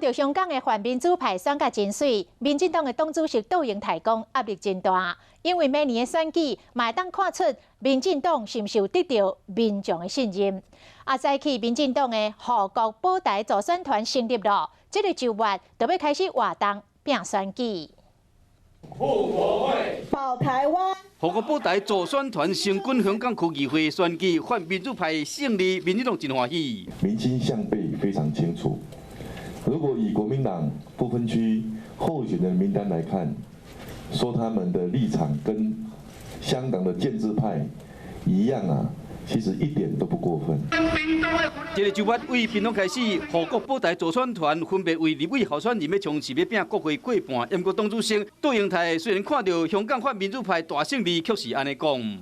著香港的泛民主派選甲真媠，民進黨的黨主席杜英台講壓力真大，因為明年的選舉嘛會當看出民進黨是毋是有得著民眾的信任。啊，早起民進黨的護國保台助選團成立囉，這个週末就欲開始活動拚選舉。護國會保台灣。護國保台助選團成軍香港區議會選舉，泛民主派勝利，民進黨真歡喜。民心向背非常清楚。如果以國民黨不分區候選人名單來看，說他們的立場跟香港的建制派一樣啊，其實一點都不過分。這个週末對屏東開始，護國保台助選團分別為立委候選人欲衝刺欲拚國會過半。毋過黨主席杜英台雖然看著香港泛民主派大勝利，卻是按呢講。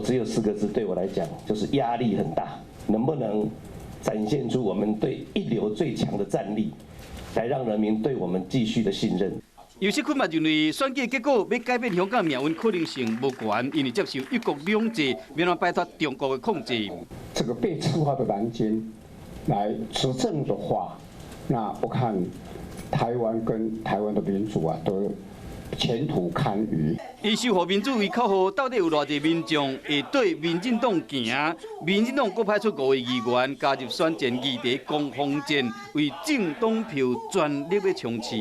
只有四個字，對我來講就是壓力很大。能不能展現出我們對一流最強的戰力，來讓人民對我們繼續的信任？游錫堃嘛認為選舉結果欲改變香港命運可能性無懸，因為接受一國兩制，免得擺脫中國的控制。這個被赤化的藍軍來執政的話，那我看台灣跟台灣的民主啊，都前途堪虞。以守護民主為口號，到底有偌濟民眾會對民進黨行？民進黨閣派出五位議員加入選戰議題攻防戰，為政黨票全力欲衝刺。